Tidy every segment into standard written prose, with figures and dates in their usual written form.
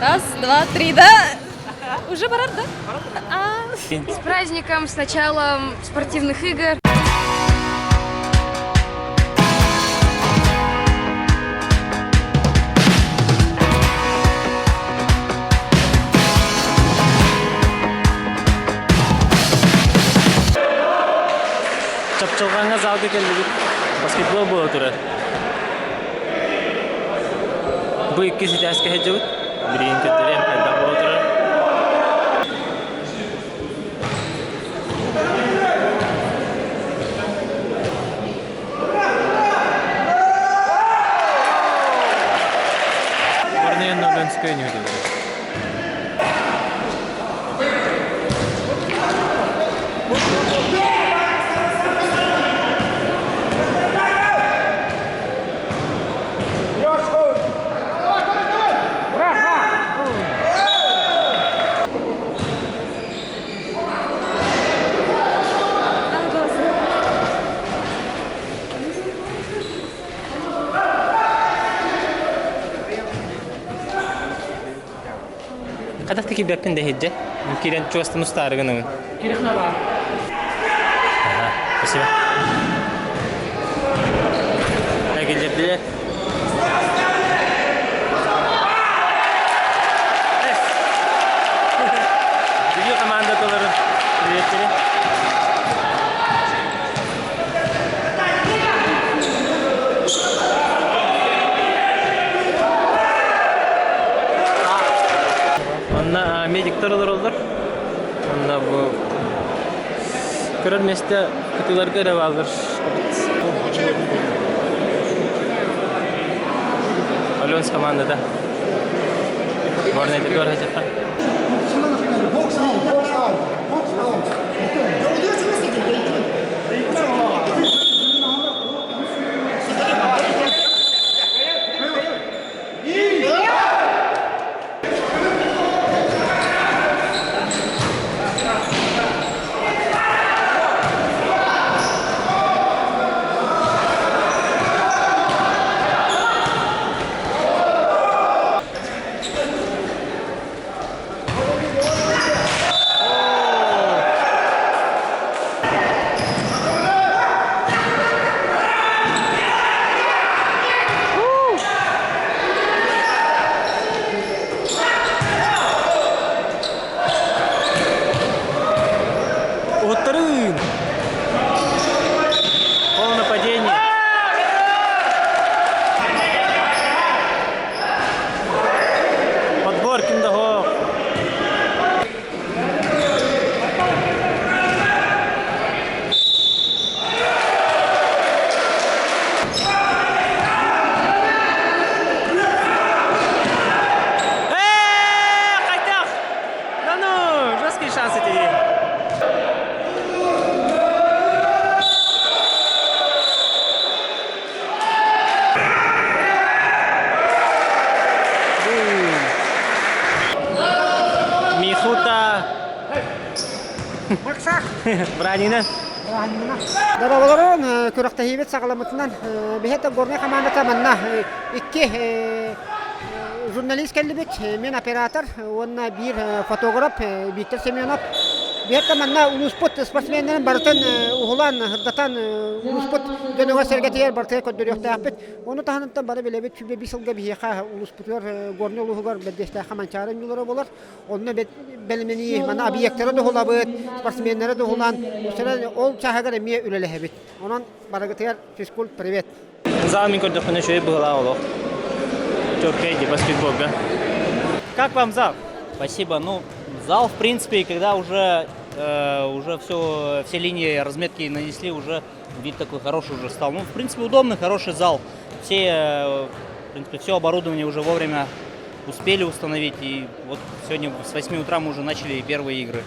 Раз, два, три, да? Уже барар, да? С праздником, с началом спортивных игр. Чапчылҕаҥҥа залга кэллибит. Баскетбол буола турар. Бу икки ситээскэ сылдьыбыт. Билигин көрдөрүөм хайдах буола турар. Горный Нобенская не удивляет. Хатах таки бэппин да иһирдьэ. Киирэн чугастан устаары гынабын. Ага, спасибо. Киллэрдилэр. Бүлүү командатыларын приветствили. Онно медиктар олороллор. Онно бу көрөр миэстэ кытыыларга эрэ бааллар. Аленс командата. Горнайдырга барачакка. Уһуттарын! Пол нападение. Подбор ким да хоох. Э, хайдах! Да ну, жесткий шанс эти. Михута. Бранина. Дорооболорун күрэхтэһиибит саҕаламмытынан биһиэхэ горнай хамаандата манна икки журналист кэллибит мин оператор уонна биир фотограф Виктор Семенов биһиэхэ манна улууспут спортсменнарын барытын уһулаан сырдатан улууспут дьонугар-сэргэтигэр барытыгар көрдөрүөхтээхпит ону таһынан бары билэбит сүүрбэ биир сылга биһиэхэ улууспутугар Горнай улууһугар Бэрдиэстээххэ Манчаары оонньуулара буолар Онно бэлэмнэнии, маны объектары туһулабыт, спортсменнары туһулаан, ол чааһыгар эмиэ үлэлэһэбит. Онон барыгытыгар физкульт привет. Зал мин көрдөхпүнэ үчүгэй быһыылаах олох. Четкий иди баскетболга. Как вам зал? Спасибо. Ну, зал, в принципе, когда уже, уже все, все линии разметки нанесли, уже вид такой хороший уже стал. Ну, в принципе, удобный, хороший зал. Все, в принципе, все оборудование уже вовремя успели установить. И вот сегодня с 8 утра мы уже начали первые игры.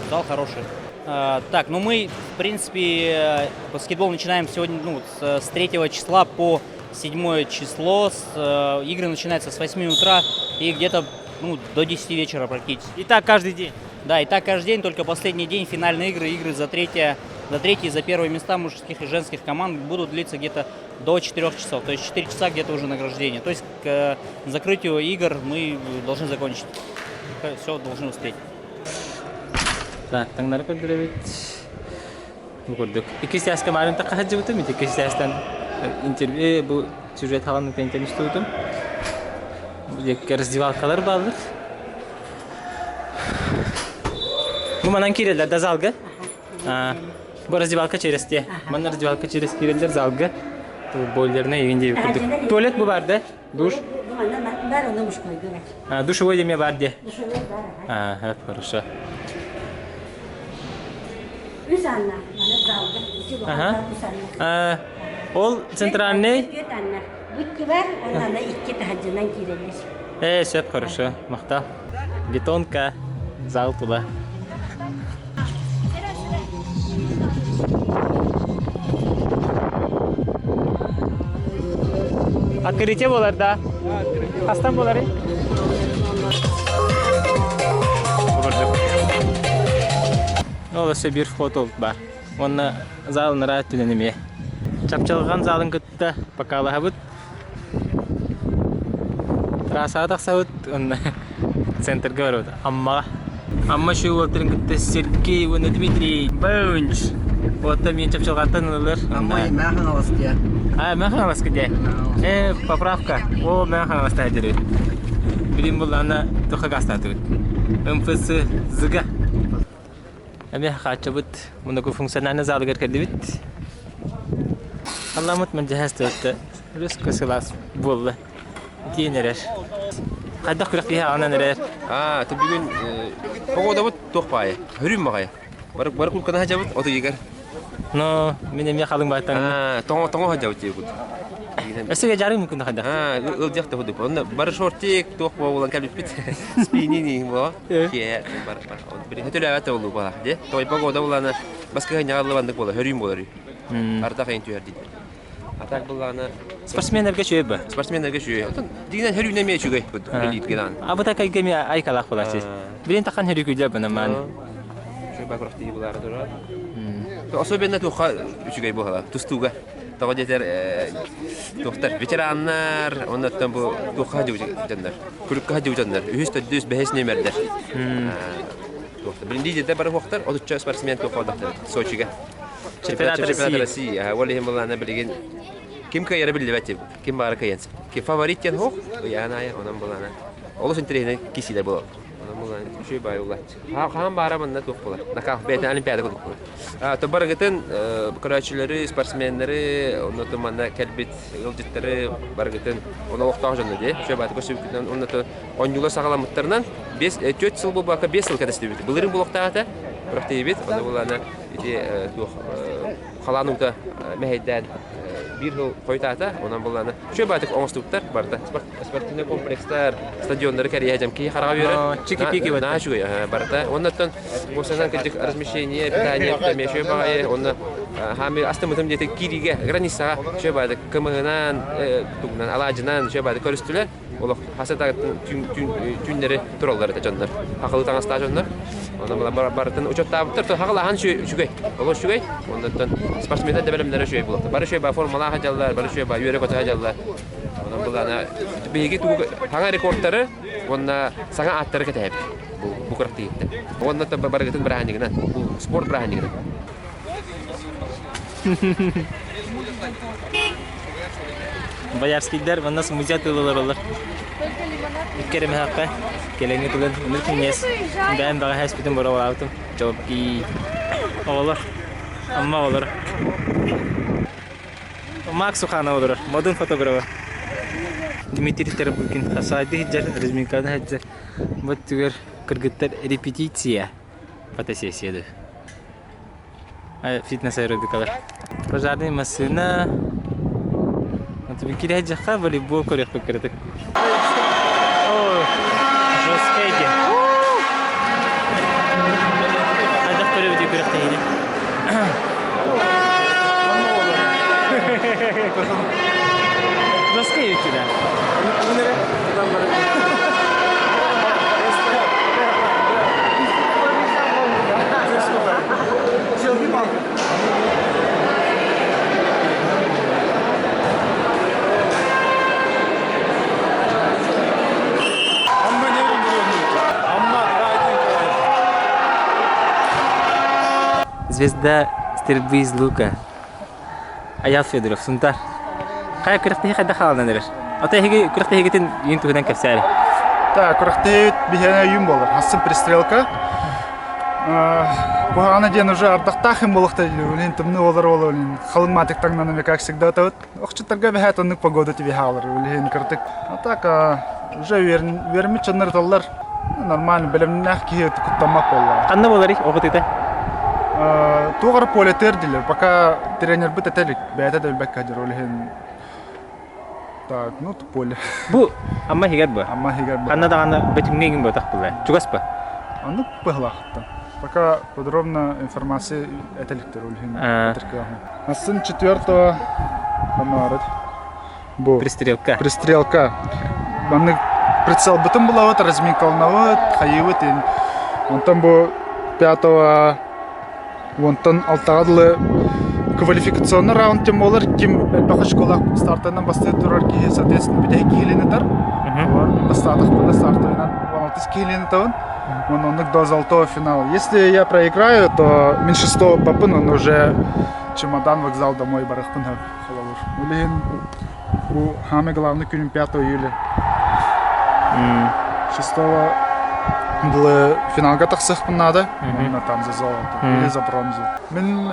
Зал хороший. Так, ну мы, в принципе, баскетбол начинаем сегодня ну, с 3 числа по 7 число. Игры начинаются с 8 утра и где-то ну, до 10 вечера практически. И так каждый день? Да, и так каждый день, только последний день финальные игры, игры за третье за третьи и за первые места мужских и женских команд будут длиться где-то до 4 часов. То есть 4 часа где-то уже награждение. То есть к закрытию игр мы должны закончить. Все должны успеть. Так, таҥнары көрдөрөбүт. Бу курдук. Иккис чааска маарын тахха сылдьыбытым, ити иккис чаастан интервью бу сюжет хаҕан тэнтэн устубутум. Бу диэки раздевалкалар бааллар. Бу манан киирэллэр да залга? Бу раздевалка через те. Манна раздевалка через киирэллэр залга. Бойлерная егин диэби курдук. Туалет бу бар да? Душ? А, душевой деме бар де. А, хорошо. Ага. А, ол центральный? Э, сөп, хорошо. Махтал. Бетонка, зал туда. Открытие болар да. Хастан болар. Ол өссө биир вход бар. Уонна зал нара түнэн эмиэ. Чапчылҕан залын кытта покалаһабыт. Трассаҕа тахсабыт уонна центрга барабыт. Аммаҕа. Амма үчүгэй уолаттарын кытта Сергей уонна Дмитрий Бэунч. Уоттан миэн чапчылҕантан ылылар. Амма Мэхэ Хаҥалас диэ. А, Мэхэ Хаҥаласка диэ. Э, поправка. О, Мэхэ Хаҥаласта диэбит. Билим буллаана туха гастаатыбыт. МФС ЗГ. Эмиэ хааччабыт многофункциональный залыгар кэллибит. Халламмыт мэлдьэһэ сытыытта русская сылаас буолла. Итиэн эрэр. Хайдах күрэхтэһии аҕынан эрэр? Аа, то бүгүн погодабыт туох баайы? Хөрүм баҕайы. Бары бары кулкана сылдьабыт от ыйыгар. Но мин эмиэ халыҥ баайтаҥ. Аа, тоҥо тоҥо сылдьабыт диэбит. Өссө жарым күн хайдах. Аа, ылдьах да худук. Онно бары шортик туох буолан кэлбиппит. Спини ни буо. Киэ бар бар. Били хөтөлөөбөт болуу буолар дии. Той погода булана баскы ньагаллыбандык буола хөрүүм буолар. Ардах эйин түһэр дииллэр. А так буллаана Спортсменнерге үчүгэй ба? Спортсменнерге үчүгэй. Отон дигинен хөрүүнэ эмиэ үчүгэй үлэлииргэ даҕаны. А бу такайга эмиэ айкалаах буолааччы. Билин тахан хөрүүкүлэр бына маан. Үчүгэй бакырахтыы булаары турар. Особенно туохха үчүгэй буолала тустууга. Тоҕо диэтэр туохтар ветераннар, оннуттан бу туохха дьоннор, күлүккэ дьоннор, үһүс, төрдүс, бэһис нүөмэрдэр. Билин лидердэр бары хуохтар, отучча спортсмен туохха одахтар Сочига. Чемпионат Чемпионат России. Ол иһин былаана билигин ким кыайара биллибэт ким баара кыайан. Ким фаворит диэн хуох, ыйаан аайы онон былаана. Олус интэриэһинэй киисилэр буолар. Онон былаана үчүгэй баай улаат. Хаһан баара манна туох буолар. Накаах бэйэтин олимпиада курдук буолар. То барыгытын көрөөччүлэри, спортсменнары, оннотун манна кэлбит ыалдьыттары барыгытын оны олохтоох дьону дии. Үчүгэй бааты көрсүбүккүтүнэн оннотун оонньуулар саҕаламмыттарынан 5 4 сыл буолбакка 5 сыл кэтэстибит. Былырыын буолуохтаах этэ. Күрэхтэһиибит. Ону булаана ити туох халаан уута мэһэйдээн биир сыл хойутаата. Онон булаана үчүгэй баатык оҥостубуттар барыта. Спортивный комплекстар, стадионнары кэрийэ дьам киһи хараҕа үөрэр. Чики-пики Наһаа үчүгэй барыта. Оннуттан уопсайынан кырдьык размещение, питание эмиэ үчүгэй баҕайы. Онно хаамыы астыммытым диэти киириигэ границаҕа үчүгэй баҕайытык кымыһынан, тугунан, алаадьынан үчүгэй баҕайытык көрүстүлэр. Олох хаса түүннэри тураллар этэ дьоннор. Хахылы таҥастаах дьоннор. Онон барытын учуоттаабыттар. Хахылаһан үчүгэй. Олус үчүгэй. Оннуттан спортсменнар да бэлэмнэрэ үчүгэй буолуохта. Бары үчүгэй ба формалаах сылдьаллар, бары үчүгэй ба үөрэ-көтө сылдьаллар. Онон былаана биһиги тугу саҥа рекордтары уонна саҥа ааттары кэтэһэбит. Бу бу күрэхтэһииттэн. Уонна барыгытын бырааһынньыгынан, бу спорт бырааһынньыгынан. Боярскийдар манна музей тылылар Иккеремэххэ кэлэҥҥи тылын ыныр киниэс бэйэм бэҕэһээ испитин боруобалаабытым чопки оҕолор Амма оҕолоро Макс Суханов олорор модун фотографа Дмитрий Тарабукин хасаайды сылдьар разминканы сылдьар бу өттүгэр кыргыттар репетиция фотосессия дуу фитнес аэробикалар пожарный массыына кириһэдьэххэ волейбол көрүөхпүт кыратык жесткай диэн хайдах көрөбүт күрэхтэһиини жесткай эбит Звезда стрельбы из лука. Аял Федоров, Сунтар. Хайа күрэхтэһии хайдах хаалан эрэр? Ото эһиги күрэхтэһиигитин үйүн туһунан кэпсээри. Так, күрэхтэһиибит биһиэнэ үйүн буолар. Хассын пристрелка. Куһаҕана диэн уже ардахтаах им буолуохта үлин тымныы олар ол халыҥ маатык таҥнан как всегда атабыт. Охчуттарга бэһээт оннук погода тибиһэ хаалар үлин кыртык. А так уже үөрмит дьоннор ыталлар. Нормально, бэлэмнээх киһи куттаммат буоллаҕа. Ханна буоларый оҕотыта? Туох эрэ поле дииллэр. Пока тренербит этэ илик, бэйэтэ да билбэккэ дьэр, ол иһин так, ну поле. Бу Амма иһигэр бу. Амма иһигэр бу. Ханна даҕаны Бөтүҥҥэ иҥин буотах буолла. Чугас ба? Оннук быһылаахтан. Пока подробно информация этэ иликтэр, ол иһин этэр кыаҕым. Асын четвертого ханна Бу Пристрелка. Пристрелка. Маннык прицелбытын булабыт, разминкаланабыт, хайыыбыт. Онтон бу пятого уонтан алтаҕа дылы квалификационный раунд тем буолар. Ким элбэх очколаах стартынан бастыы турар киһи, соответственно, бүтэһик киһилиин ытар. Бастаатахпына стартовынан 16 киһилиин ытабын. Уонна оннук до золотого финала. Если я проиграю, то меньшинство баппын, он уже чемодан вокзал домой барахпын Холобур. Ол иһин бу самый главный күнүм 5 июля. 6 дылы финалга тахсыахпын наада. Уонна там за золото или за бронзу. Мин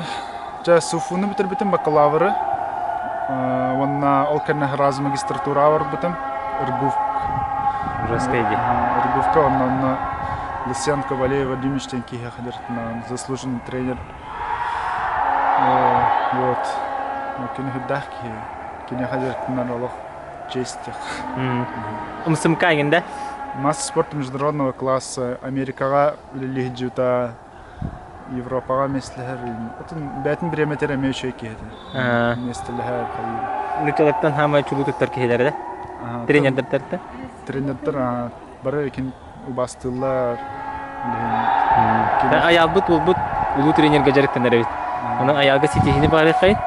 дьэ СУФУну бүтэрбитим бакалавры. Уонна ол кэннэ сразу магистратура барбытым. РГУФ. Жесткая идея. РГУФка онно онно Лысенко Валерий Владимирович диэн киһи заслуженный тренер Вот. Кини үрдээх киһи. Киниэхэ дьарыктанар олох честь. Умсумка да? Мастер спорта международного класса Америкаҕа үлэлиһдьута Европаҕа миэстэлэһэр. Отун бээтин бириэмэтэр эмиэ үчүгэй киһи этэ. Миэстэлэһэр. Нучалартан хаамай чулуу туттар киһилэрэ да? Тренердэр да? Тренердэр бары кин убаастыыллар. Аялбыт уолбут улуу тренергэ дьарыктанар эбит. Онон аялга ситиһини баарыхай.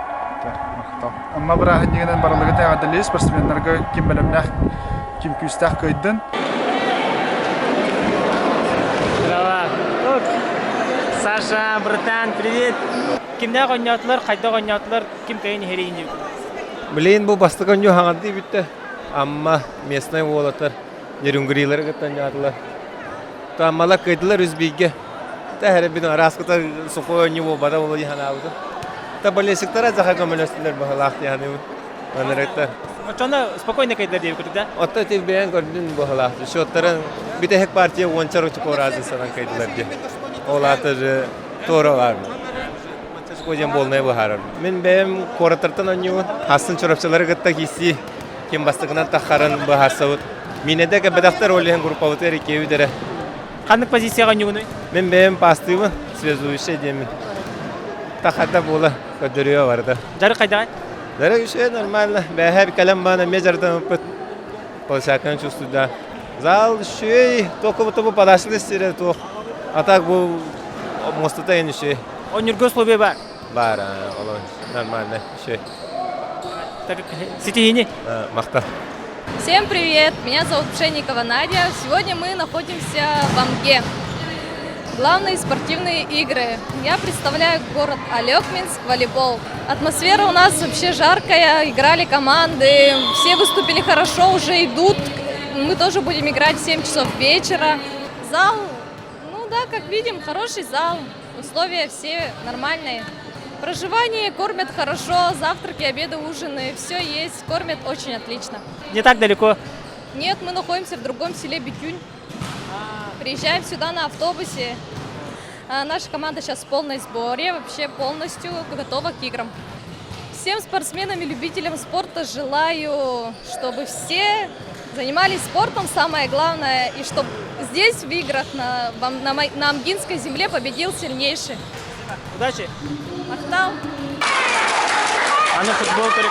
Махтал. Амма бырааһынньыгынан барылыгыт эҕэрдэлии спортсменнарга ким бэлэмнээх, ким күүстээх кыайдын. Здорово. Саша, братан, привет. Кимнээх оонньоотулар, хайдах оонньоотулар, ким кыайан иһэрий Блин, бу бастакы оонньуу хаҥардыы бүттэ. Амма местный уолаттар Нерюнгрилары кытта оонньоотулар. Таммалар кыайдылар үс бииргэ. Тэһэрэ бин араскыта сухой оонньуу буолбата буолуо дии санаабытым. Та болельщиктара заха көмөлөстүлэр быһалаах дии саныыбын. Манарыктар. Оччоно спокойно кыайдылар диэбит курдук да? Отто ити бэйэн көрдүн быһалаах. Счеттарын бүтэһик партия уонча очко разницанан кыайдылар диye. Ол аата же туора бар. Диэн буолнай быһаарар. Мин бэйэм куораттартан оонньуубун. Хассын чурапчылары кытта киирсии ким бастакынан таххарын быһаарсабыт. Миинэдэ кэбэтэхтэр ол иһин группабытыгар иккиэбит эрэ. Ханнык позицияҕа оонньуугунуй? Мин бэйэм паастыыбын, связующий диэммин. Тахарда буола, көрдөрүө барыта. Дьарык хайдаҕай? Дьарык үчүгэй нормально. Бэһэ кэлэн баан эмиэ дьарыктаммыппыт. Полсяканы чувствую, да. Зал үчүгэй, только будто бы подошли сире туох. А так бу мостата ен үчүгэй. Оонньуурга условия баар? Баар, олор нормально, үчүгэй. Так, ситиһиини? Махтал. Всем привет! Меня зовут Пшенникова Надя. Сегодня мы находимся в Амге. Главные спортивные игры. Я представляю город Олекминск, волейбол. Атмосфера у нас вообще жаркая, играли команды, все выступили хорошо, уже идут. Мы тоже будем играть в 7 часов вечера. Зал, ну да, как видим, хороший зал, условия все нормальные. Проживание кормят хорошо, завтраки, обеды, ужины, все есть, кормят очень отлично. Не так далеко? Нет, мы находимся в другом селе Бекюнь. Приезжаем сюда на автобусе. Наша команда сейчас в полной сборе, вообще полностью готова к играм. Всем спортсменам и любителям спорта желаю, чтобы все занимались спортом, самое главное, и чтобы здесь в играх на, на, на Амгинской земле победил сильнейший. Удачи! Махтал! Аны футбол көрө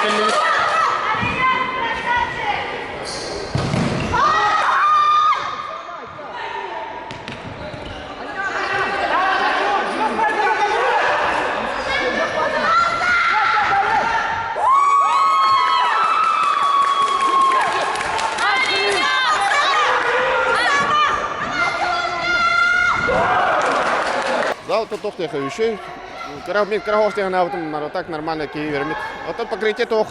Зал тохтеха еще. Кыра мин кыра хоос диэн аабытым, так нормально киһи үөрэммит. Оттон покрытие туох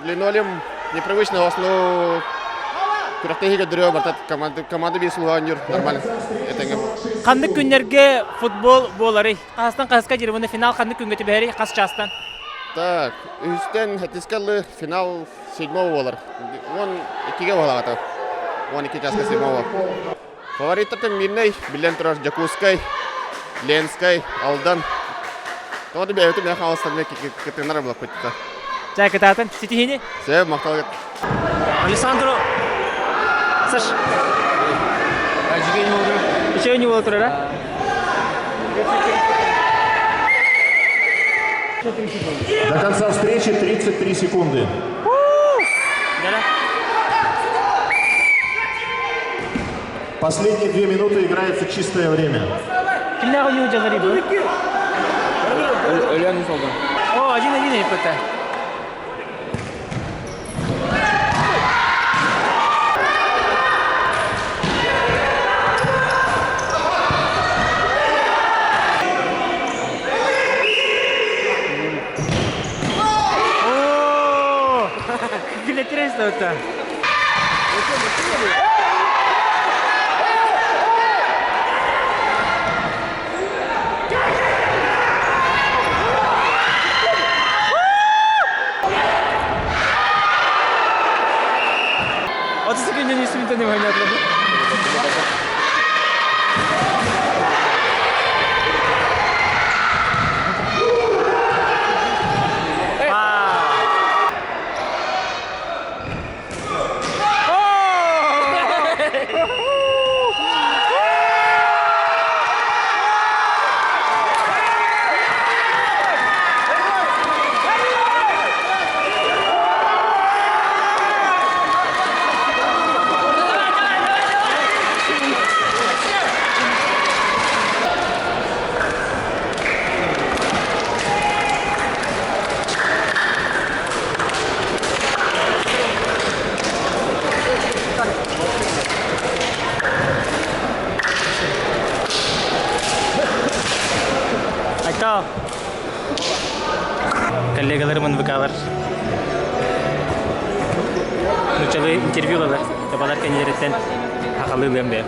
линолеум непривычно но күрэхтэһиигэ көрдөрүө барта команда команда биир сулуһаан нормально этэҥҥэ. Ханнык күннэргэ футбол буоларый? Хаһыстан хаһыска диэри финал ханнык күҥҥэ түбэһэрий? Хас чаастан? Так, үстэн хэтискэ финал седьмого буолар. 12-ге буолаҕата. 12 часка седьмого. Фавориттартан Мирнэй, биллэн турар, Дьокуускай, Ленскэй, Алдан. Тоҕо да бэйэбитин бэйэ хаалыстарына кытыннар булаппыт. Чай кытаатын, ситиһиини. Сөп, махтал. Александру, Саш. Үчүгэй не буола турар, а? До конца встречи 33 секунды. Последние 2 минуты играется чистое время. Кимнээх ойуу дьалары бу? Өлөөн солдун. О, 1-1 иппэтэ. О, как интересно это. 30 күнден үсүмүтен ойнатылды. Айта. Коллегаларым НВКлар. Нучалы интервью алар. Табалар кэннилэриттэн хахалыы бэ.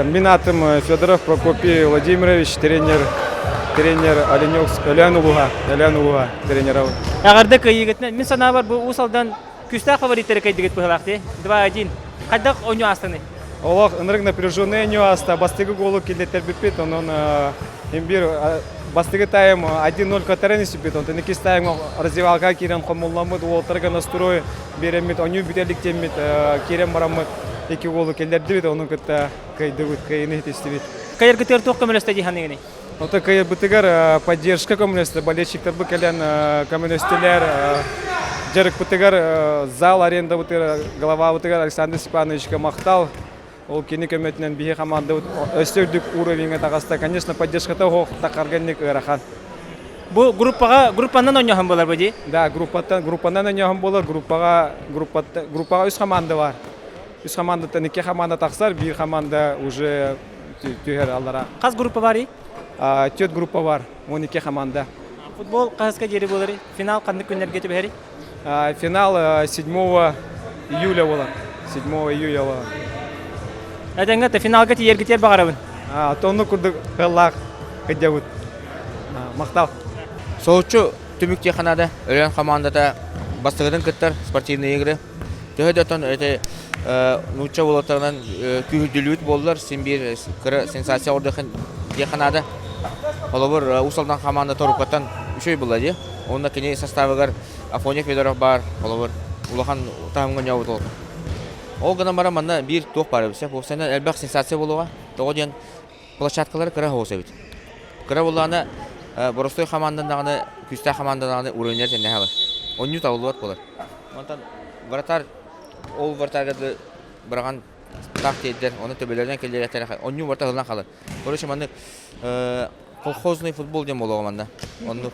Мин аатым Федоров Прокопий Владимирович, тренер, тренер Оленек, Өлөөн улууһа, Өлөөн улууһа тренера. Эҕэрдэ кыайыыгытынан мин санаабар бу Уус Алдан күүстээх фавориттары кыайдыгыт быһыылаах дии. 2-1. Хайдах оонньуу аастаны? Олох ынырык напряженный аста, бастакы голу киллэрбиппит, онон имбир бастакы тайм 1-0 кыттаран испиппит, онтон иккис тайм раздевалка киирэн хомулламмыт, уолаттарга настрой биэрэммит, оонньуу бүтэликтэммит, киирэн бараммыт, икки голу киллэрдибит, ону кытта кыайдыбыт, кыайыыны ситистибит. Кыайаргытыгар туох көмөлөстө дии саныыгыный? Ото кыайарбытыгар поддержка көмөлөстө, болельщиктарбыт кэлэн көмөлөстүлэр, дьарыкпытыгар зал арендабытыгар главабытыгар Александр Степановичка махтал. Ол кини көмөтүнэн биһи командабыт өссө үрдүк уровеньга таҕыста. Конечно, поддержката суох тахарганник ыарахан. Бу группаҕа группанан оонньооһун буолар бу дии? Да, группаттан группанан оонньооһун буолар. Группаҕа группатта группаҕа үс команда бар. Үс командаттан икки команда тахсар, биир команда уже түһэр аллара. Хас группа бар? Төрт группа бар, 12 команда. Футбол хаһыска диэри буолар? Финал ханнык күннэргэ түбэһэрий? Финал 7 июля буолар. 7 июля буолар. Этэҥҥэ финалга тиийэргитигэр баҕарабын. Тонну курдук кыаллаах кыдьабыт. Махтал. Соһуччу түмүк диэххэ Өлөөн командата бастакытын кыттар спортивные игры. Төһө да оттон эти нуучча уолаттарынан күүһүрдүлүбүт буоллар, син биир кыра сенсация диэххэ наада. Холобур, Уус Алдан команда торуккаттан үчүгэй буолла дии. Онно кини составыгар Афоня Федоров баар, холобур, улахан таһымҥа ньообут ол. Ол гынан баран манна биир туох баар эбит, уопсайынан элбэх сенсация буолуоҕа. Тоҕо диэн площадкалары кыра соҕус эбит. Кыра буоллаҕына боростуой хамаандан даҕаны, күүстээх хамаандан даҕаны уровеннар тэннэһэ алар. Онньуу табыллыбат буолар. Онтон вратарь ол вратарьга быраҕан таах тиэрдэр, ону төбөлөрүнэн киллэрэр онньуу барыта ылынан хаалар. Короче, маннык колхозный футбол диэн буолуоҕа манна. Оннук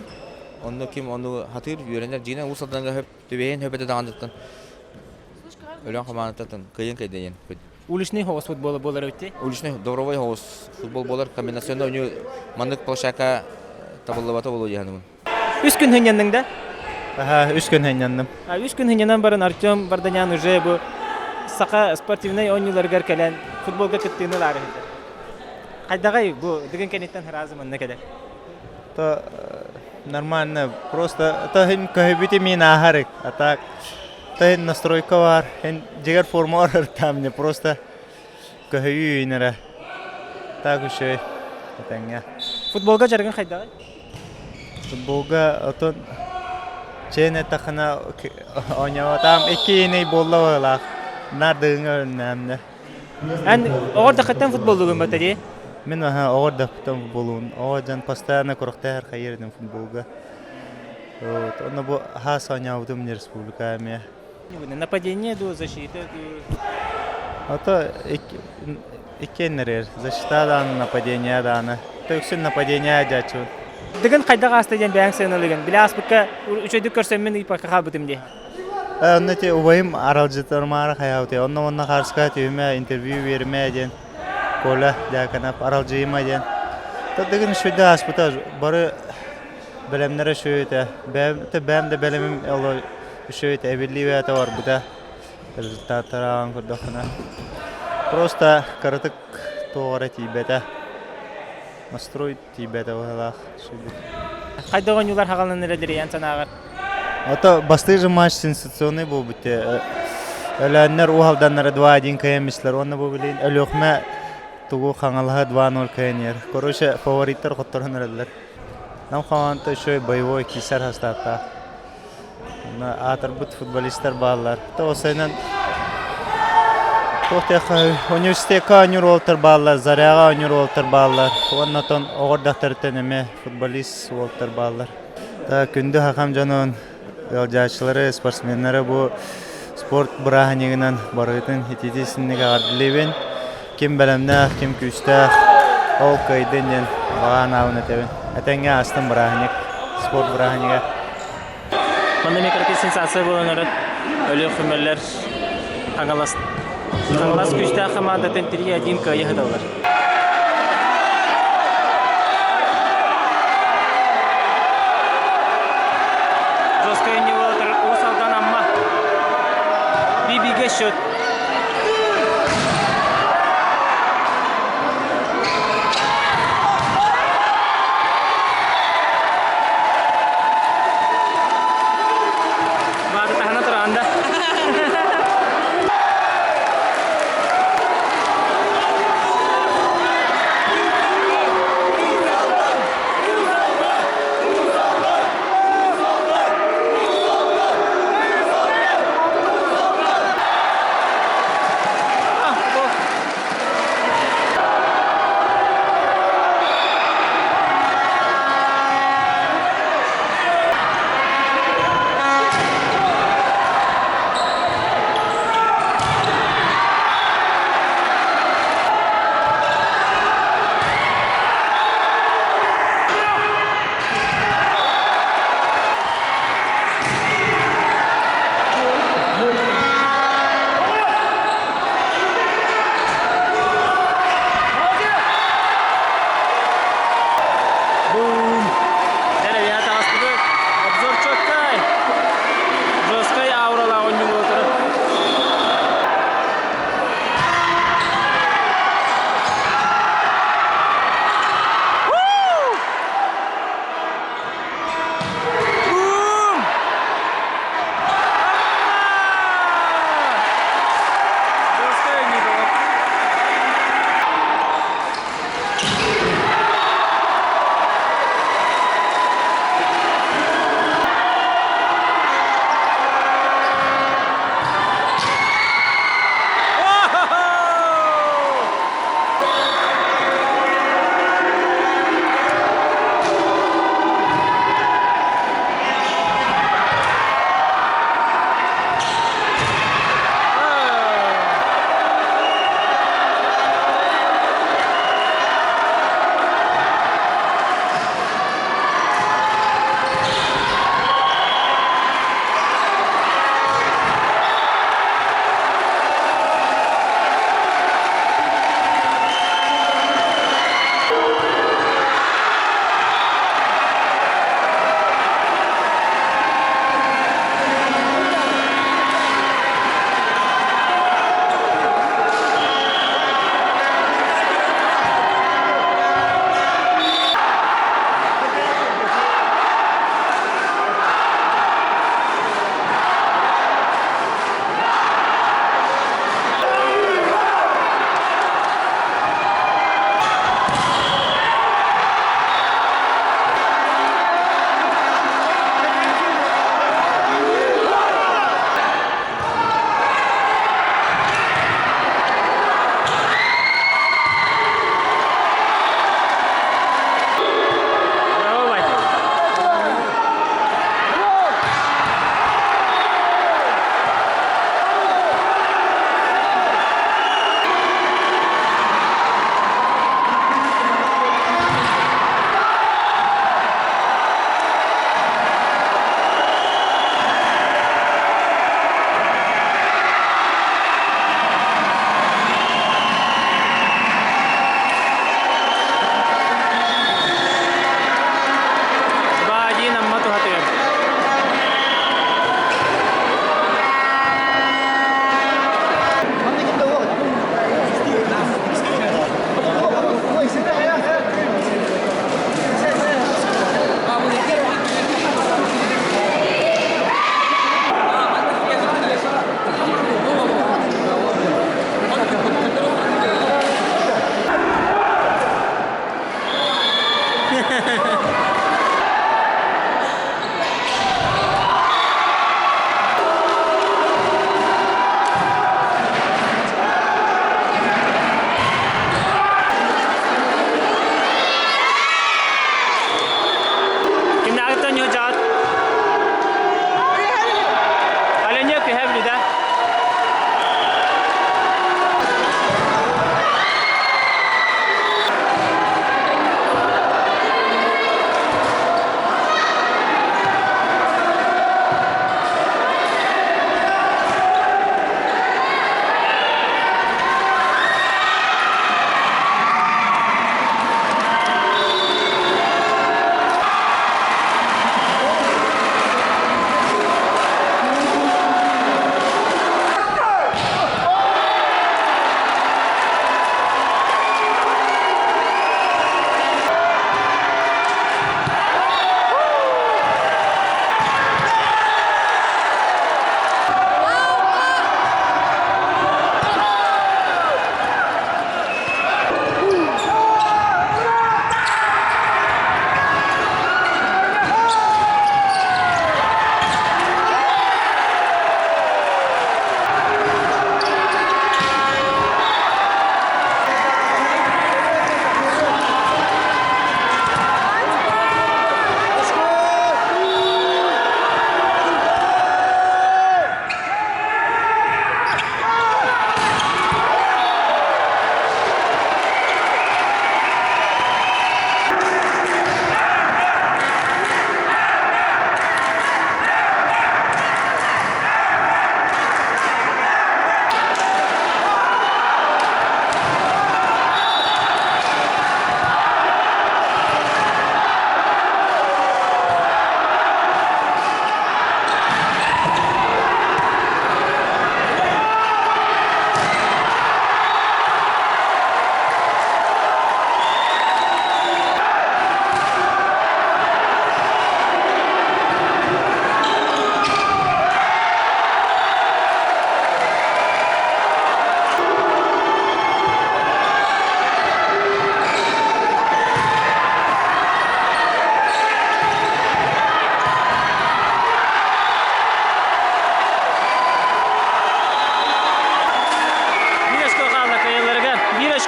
онно ким ону хатыыр, үөрэнэр, дьиҥинэн Уус Алданга хөп түбэһиэн хөп этэ даҕаныттан Өлөөн хамаандаттан кыайан кэйдэйэн. Уличный хоҕус футбола буолар эбит Уличный дворовой хоҕус футбол буолар. Комбинационный оонньуу маннык площадка. Табыллыбата буолуо дии саныыбын. Үс күн сынньанныҥ да? Аха, үс күн сынньанным. Үс күн сынньанан баран Артем Варданян уже бу саха спортивнай оонньууларыгар кэлэн футболга кыттыыны ылаары сылдьар. Хайдаҕай бу дыгын кэнниттэн сразу манна кэлэр? То нормально, просто то хин көһүбүтү мин ааһарык, а так то хин настройка бар, хин дьигэр форма орор там мне просто көһүйүү инэрэ. Так үчүгэй этэҥҥэ. Футболга дьарыгын хайдаҕый? Футболга отон чээн эттэххинэ оонньоотаам икки иней буолла быһыылаах. Нардыгыҥа өрүннээмнэ. Эн оҕор дахыттан футболлугун бата дии? Мин аха оҕор дахыттан футболуун. Оҕо дьон постоянно курахтаһар хайыр этим футболга. Вот. Онно бу хаас оонньообутум республика эмиэ. Нападение дуу, защита дуу? А то иккиэннэригэр защита даҕаны, нападение даҕаны. Үксүн нападение дьааччыбын. Дыгын хайдах ааста диэн бэйэҥ сыаналыгын. Билэ ааспыкка үчүгэйдик көрсөммүн ыйпакка хаалбытым дии. Онно ити убайым аралдьытармаары хайаабыт. Онно уонна хаарыска түһүмэ, интервью биэримэ диэн Коля Дьяконов аралдьыйыма диэн. Дыгын үчүгэйдик ааспыта. Бары бэлэмнэрэ үчүгэй этэ. Бэйэм да бэлэмим үчүгэй этэ. Эбиллии бэйэтэ барбыта. Результаттар ааҕан көрдөххүнэ. Просто кыратык туох эрэ тиийбэтэ. Настрой тиийбэтэ быһыылаах сүбүт. Хайдах оонньуулар хаҕаланан эрэллэрий эн санааҕар? Ото бастыыр же матч сенсационный буолбут Өлөөннөр Уус Алданнара 2-1 кыайан уонна бу билигин Өлүөхүмэ тугу Хаҥалаһа 2-0 кыайан Короче, фавориттар хотторон эрэллэр. Нам хамаанда еще боевой киисэр хастааттаах. Онно аатырбыт футболистар бааллар. Тоҕусайынан университекка оонньуур уолаттар бааллар, Заряҕа оонньуур уолаттар бааллар. Уонна оттон оҕо эрдэхтэриттэн эмиэ футболист уолаттар бааллар. Күндү хахам дьонун, ыалдьааччылары, спортсменнары бу спорт бырааһынньыгынан барыгытын итиитии-синник эҕэрдэлиибин. Ким бэлэмнээх, ким күүстээх, ол кыайдын диэн баҕа санаабын этэбин. Этэҥҥэ аастын бырааһынньык, спорт бырааһынньыга. Манна эмиэ кыракый сенсация буолан эрэр. Өлүөхүмэлэр Хаҥалас Хаҥалас күүстээх хамаандатын 3-1 кыайа сыталлар. Жесткая не Уус Алдан Амма. Бибиге счет. Бааты таһына туранда.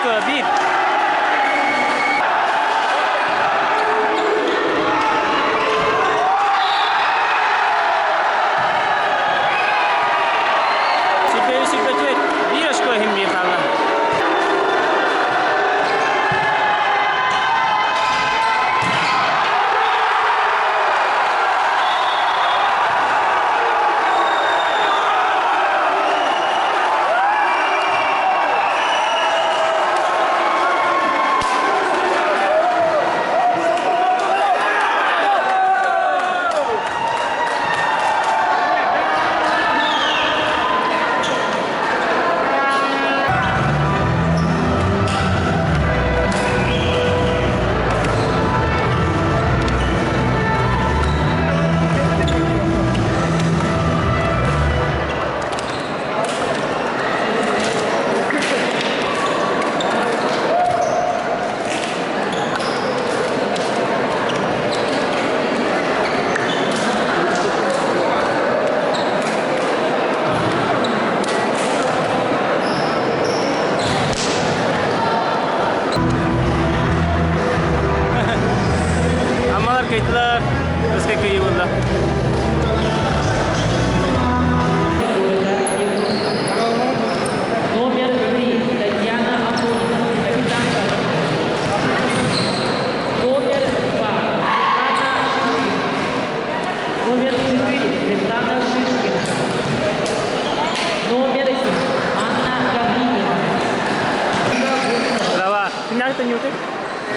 очко биир. Сүрбэйи сүрбэтүөт биир очко иһин биир хаалла. Аммалар кыйдылар, өскө кыйы булла. Номер 3 Татьяна Афонина, капитан Номер 2 Светлана Шишкина. Номер 4 Светлана Шишкина. Номер 7 Анна Гаврилина. Bravo. Kimler tanıyordu?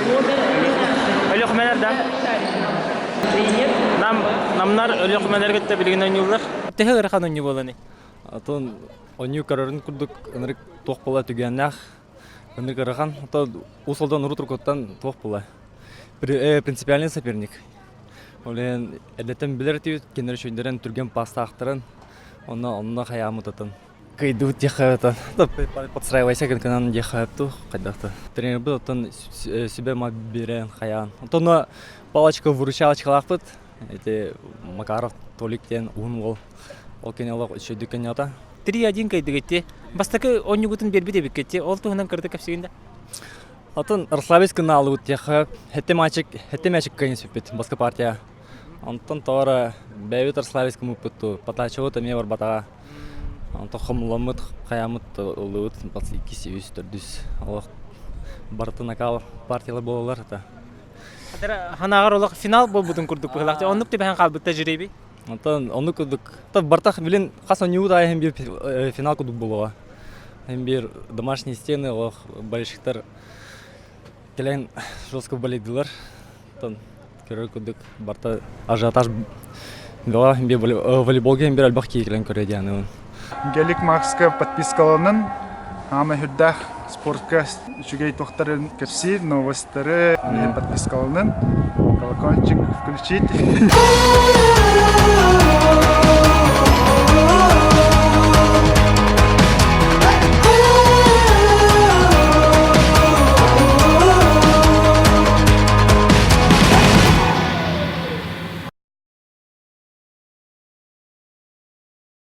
Номер 13 Өлөхмелер да. Тренер Нам намнар өлөхмелер кытта билигин ойнуулар. Төһө ыарахан оонньуу буоланы? Атын оонньуу көрөрүн курдук ынырык туох буола түгэннээх ынырык ыарахан. Ото Уус-Алдан урут уруккуттан туох буола. Принципиальный соперник. Ол иһин эрдэттэн билэр этибит, кинилэр үчүгэйдэрин түргэн паастаахтарын, онно онно хайааммытытын. Кыйдыбыт диэххэ это подстраивайся гынан диэххэ ту хайдахта. Тренербит оттон сүбэ биэрэн хайаан. Оттон палочка выручалочкалаахпыт. Эти Макаров Толик диэн уһун уол. Ол кини олох үчүгэйдик көнньөтө. 3-1 кыйдыгытти. Бастакы оонньуугутун биэрбит эбиккитти. Ол туһунан кырдык кэпсигин да. Атын расслабить гына алыбыт диэххэ хэттэ мячик хэттэ мячик кыайан сүппүт баска партия. Онтон тоҕо бэйэбит расслабить гыммыппыт туу потачабыт эмиэ барбатаҕа. Онтон хомулламмыт хайааммыт ыллыбыт иккис үс төрдүс олох барыта накал партиялар буолаллар это. Ханааҕар олох финал буолбутун курдук быһыылаах. Оннук түбэһэн хаалбытта жребий. Онтон оннук курдук бартах билин хас оонньуубут аайы биир финал курдук буолуоҕа. Биир домашние стены олох болельщиктар кэлэн жестко болейдылар. Оттон көрөр курдук барта ажиотаж бөҕө биир волейболга биир элбэх киһи кэлэн көрө диэн Гелик Макска подпискаланын аама үрдээх спортка үчүгэй туохтарын кэпсиир новостары подпискаланын колокольчик включить.